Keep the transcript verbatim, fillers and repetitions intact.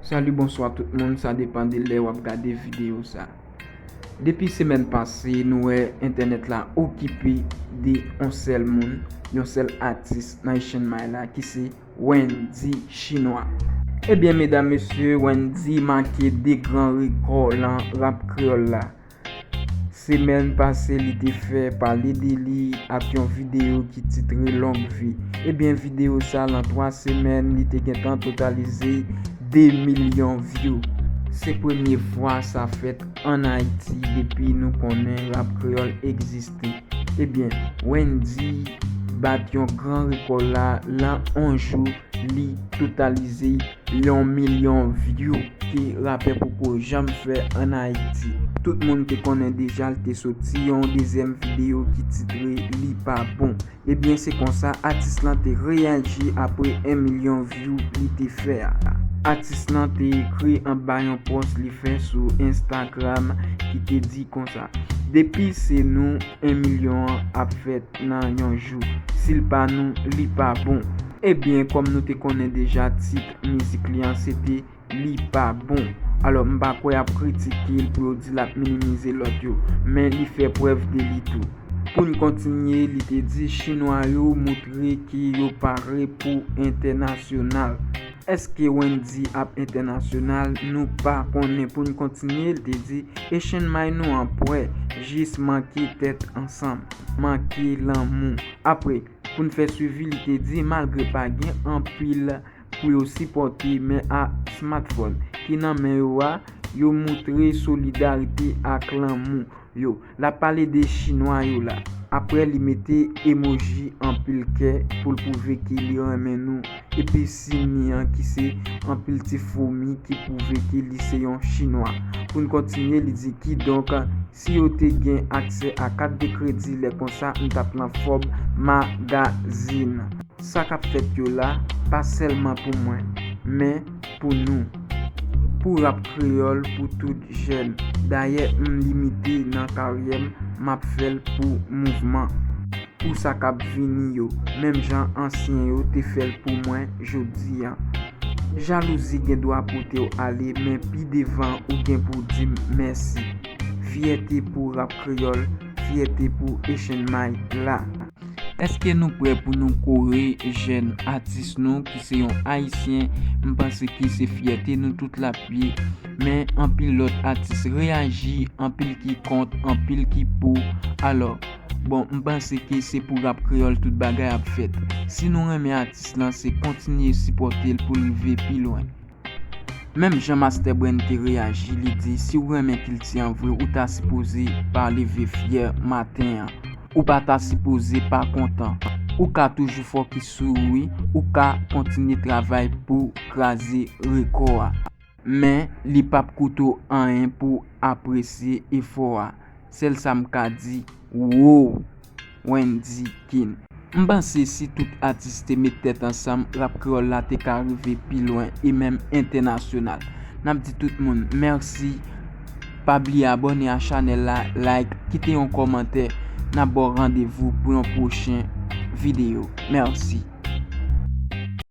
Salut, bonswa tout moun, sa depann de lè w ap gade videyo sa. Depi semèn pase, nou wè entènèt la okipe de yon sèl moun, yon sèl atis nan Asian May la, ki se Wendyy Chinwa. Ebyen, medam, mesye, Wendyy make de gran rekò lan rap kreyòl la. Semèn pase, li te fè pale de li ak yon videyo ki titre Longue Vie. Ebyen, videyo sa, lan twa semèn, li te gentan totalize de milyon view. Se premye fwa sa fèt ann Ayiti depi nou konnen rap kreyòl egziste. Ebyen, Wendyy bat yon gran rekò la, lan yon jou, li totalize yon milyon view ke rapè poko janm fè ann Ayiti. Tout moun te konnen deja l te soti yon dezyèm videyo ki titre Li Pa Bon. Ebyen, se konsa atis lan te reyaji apre yon milyon view li te fè a. Atis lan te ekri anba yon pòs li fè sou Instagram ki te di konsa: "Depi se nou, yon milyon an ap fèt nan yon jou. Si l pa nou, li pa bon." Ebyen, kòm nou te konnen deja, tit mizik li an se te Li Pa Bon. Alò, m pa kwè y ap kritike l pou yo di l ap minimize lòt yo, men li fè prèv de li tou. Pou n kontinye, li te di: "Chinwa yo moutre ke yo pare pou entènasyonal." Èske Wendyy ap entènasyonal? Nou pa konnen. Pou n kontinye, li te di: "Asian May nou an prè, jis manke tèt ansanm, manke lanmou." Apre, pou n fè swivi, li te di: "Malgre pa gen anpil pou yo sipòte, men a smartphone ki nan men yo a, yo moutre solidarite ak lanmou yo." L ap pale de Chinwa yo la. Apre, li mete emoji anpil kè pou l pwouve ke li renmen nou, epi siy li an ki se anpil ti foumi ki pwouve ke li se yon Chinwa. Pou n kontinye, li di: "Kidonk, si yo te gen aksè a kat de kredi lè konsa, m t ap lan Forbes Magazine." Sa k ap fèt yo la, pa sèlman pou mwen, men pou nou. Pou rap kreyòl, pou tout jèn. Dayè, m limite nan karyè m, m ap fè l pou mouvman, pou sa k ap vini yo, menm jan ansyen yo te fè l pou mwen jodi a. Jalouzi gen dwa pote w ale, men pi devan ou gen pou di m mèsi. Fyète pou rap kreyòl, fyète pou Asian May la. Èske nou prè pou nou kore jèn atis nou ki se yon Ayisyen? M panse ke se fyète nou tout l ap ye, men anpil lòt atis reyaji, anpil ki kont, anpil ki pou. Alò, bon, m panse ke se pou rap kreyòl tout bagay ap fèt. Si nou renmen atis lan, se kontinye sipòte l pou l rive pi lwen. Menm jan Master Brain te reyaji, li di: "Si w renmen kilti an vre, ou ta sipoze pa leve fyè maten an. Ou pa ta sipoze pa kontan. Ou ka toujou fokis sou ou, wi, ou ka kontinye travay pou kraze rekò a. Men, li p ap koute w anyen pou apresye efò a." Sèl sa m ka di, wow, Wendyy Kin. M panse si tout atis te met tèt ansanm, rap kreyòl la te ka rive pi lwen e menm entènasyonal. N ap di tout moun mèsi. Pa bliye abòne a chanèl la, like, kite yon kòmantè. N ap ba w randevou pou yon pwochen videyo. Mèsi.